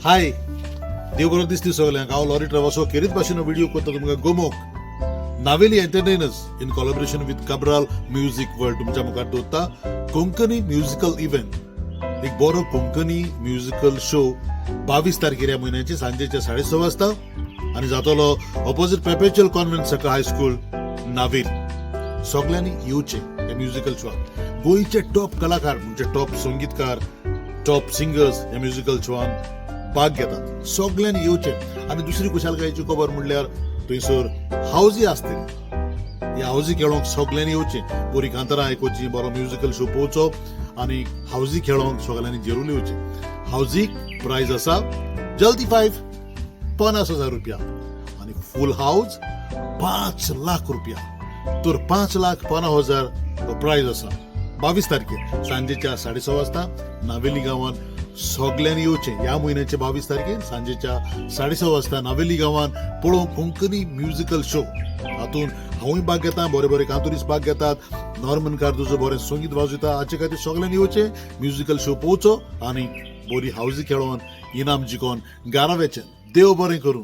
हाय, देव बरो दिसली सगल्यांक. हांव लॉरी ट्रॅव्हल्सो खेरीत भाशेन व्हिडिओ करता तुमकां गोमोक. Navelim Entertainers in collaboration with Cabral Music World तुमच्या मुखार दवरता कोंकणी म्युजिकल इव्हेंट. एक बरो कोंकणी म्युजिकल शो 22 तारखेर ह्या म्हयन्याचे सांजेच्या 6:30 वाजता आनी जातलो ऑपोजीट पेपेच्युअल कॉन्व्हेंट सका हायस्कूल, नावेली. सगल्यांनी येवचें ह्या म्युजिकल शोआक. गोंयचे टॉप कलाकार, म्हणजे टॉप संगीतकार, टॉप सिंगर्स ह्या म्युजिकल शोआन भाग घेतात. सगल्यांनी येवचें. आनी दुसरी खुशालकायेची खबर म्हणल्यार थंयसर हावजी आसतली. ह्या हावजी खेळोंक सगल्यांनी येवचें. बरी कांतारां आयकुची, बरो म्युजिकल शो पळोवचो आनी हावजी खेळोंक सगल्यांनी जरूर येवचें. हावजीक प्रायज आसा जल्दी फायव 50,000 रुपया आनी फूल हावज 5 लाख रुपया. तर 5,50,000 प्रायज आसा. 22 तारखेर सांजेच्या 6:30 वाजता नावेली गांवान सगल्यांनी येवचें. ह्या म्हयन्याचे 22 तारखेर सांजेच्या 6:30 वाजता नावेली गांवान पळोवंक कोंकणी म्युजिकल शो. हातून हांवूय भाग घेता, बरे बरे कांतुरीस भाग घेतात, नॉर्मन कार्दोजो बरें संगीत वाजयता. हाचे खातीर सगल्यांनी येवचें, म्युजिकल शो पळोवचो आनी बरी हावजी खेळोन इनाम जिखोन घरा वेचें. देव बरें करूं.